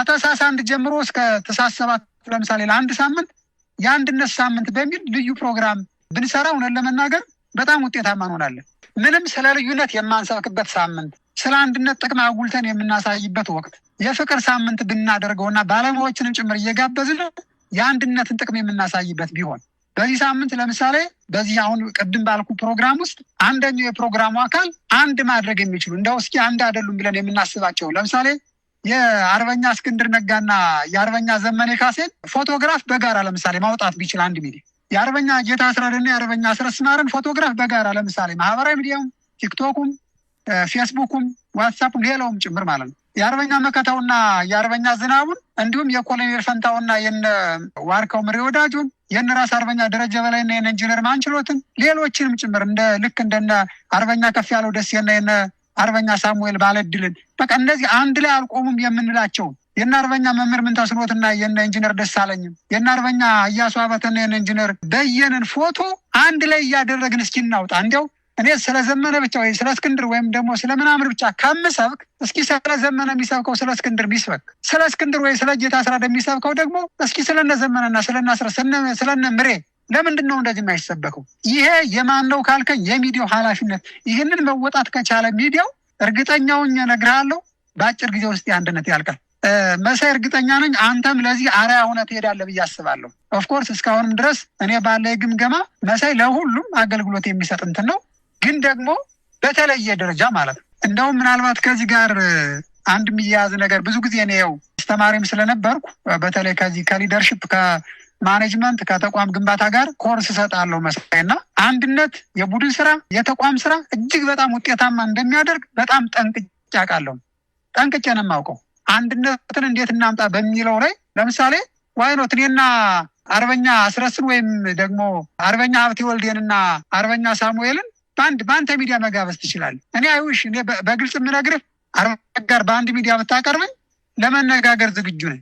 ከታህሳስ 1 ጀምሮ እስከ ታህሳስ 7 ለምሳሌ ለአንድ ሳምንት የአንድነት ሳምንት በሚል ልዩ ፕሮግራም ብንሰራ እውነት ለመናገር በጣም ውጤታማ እንሆናለን። ምንም ስለ ልዩነት የማንሰብክበት ሳምንት፣ ስለ አንድነት ጥቅም አጉልተን የምናሳይበት ወቅት የፍቅር ሳምንት ብናደርገውና ባለሙያዎችንም ጭምር እየጋበዝን የአንድነትን ጥቅም የምናሳይበት ቢሆን፣ በዚህ ሳምንት ለምሳሌ በዚህ አሁን ቅድም ባልኩ ፕሮግራም ውስጥ አንደኛው የፕሮግራሙ አካል አንድ ማድረግ የሚችሉ፣ እንደው እስኪ አንድ አይደሉም ብለን የምናስባቸው፣ ለምሳሌ የአርበኛ እስክንድር ነጋና የአርበኛ ዘመነ ካሴን ፎቶግራፍ በጋራ ለምሳሌ ማውጣት ቢችል አንድ ሚዲያ፣ የአርበኛ ጌታ አስራደና የአርበኛ አስረስ ማረን ፎቶግራፍ በጋራ ለምሳሌ ማህበራዊ ሚዲያውም፣ ቲክቶኩም፣ ፌስቡኩም፣ ዋትሳፑም ሌላውም ጭምር ማለት ነው። የአርበኛ መከታውና የአርበኛ ዝናቡን፣ እንዲሁም የኮሎኔል ፈንታውና የነ ዋርካው ምሬ ወዳጆን፣ የነ ራስ አርበኛ ደረጀ በላይና የነ ኢንጂነር ማንችሎትን፣ ሌሎችንም ጭምር እንደ ልክ እንደነ አርበኛ ከፍ ያለው ደሴና የነ አርበኛ ሳሙኤል ባለድልን፣ በቃ እነዚህ አንድ ላይ አልቆሙም የምንላቸው፣ የነ አርበኛ መምህር ምንተስኖትና የነ ኢንጂነር ደሳለኝም፣ የነ አርበኛ እያሱ አባተና የነ ኢንጂነር በየነን ፎቶ አንድ ላይ እያደረግን እስኪ እናውጣ። እንዲያው እኔ ስለ ዘመነ ብቻ ወይ ስለ እስክንድር ወይም ደግሞ ስለ ምናምን ብቻ ከምሰብክ፣ እስኪ ስለ ዘመነ የሚሰብከው ስለ እስክንድር ቢስበክ፣ ስለ እስክንድር ወይ ስለ ጌታ አስራደ የሚሰብከው ደግሞ እስኪ ስለነ ዘመነና ስለነ አስረ ስለነ ምሬ ለምንድን ነው እንደዚህ የማይሰበከው? ይሄ የማን ነው ካልከኝ የሚዲያው ኃላፊነት። ይህንን መወጣት ከቻለ ሚዲያው፣ እርግጠኛውን እነግርሃለሁ፣ በአጭር ጊዜ ውስጥ የአንድነት ያልቃል። መሳይ፣ እርግጠኛ ነኝ አንተም ለዚህ አርአያ ሆነህ ትሄዳለህ ብዬ አስባለሁ። Of course እስካሁንም ድረስ እኔ ባለ ግምገማ መሳይ ለሁሉም አገልግሎት የሚሰጥ እንትን ነው፣ ግን ደግሞ በተለየ ደረጃ ማለት ነው። እንደውም ምናልባት ከዚህ ጋር አንድ የሚያያዝ ነገር፣ ብዙ ጊዜ እኔ ያው አስተማሪም ስለነበርኩ በተለይ ከዚህ ከ leadership፣ ከ management፣ ከተቋም ግንባታ ጋር ኮርስ እሰጣለሁ መሳይ። እና አንድነት የቡድን ስራ፣ የተቋም ስራ እጅግ በጣም ውጤታማ እንደሚያደርግ በጣም ጠንቅቄ አውቃለሁ። ጠንቅቄ ነው የማውቀው። አንድነትን እንዴት እናምጣ በሚለው ላይ ለምሳሌ why not እኔና አርበኛ አስረስን ወይም ደግሞ አርበኛ ሀብቴ ወልዴንና አርበኛ ሳሙኤልን በአንተ ሚዲያ መጋበዝ ትችላለህ። እኔ I wish፣ እኔ በግልጽ የምነግርህ አርበኛ ጋር በአንድ ሚዲያ ብታቀርበኝ ለመነጋገር ዝግጁ ነኝ።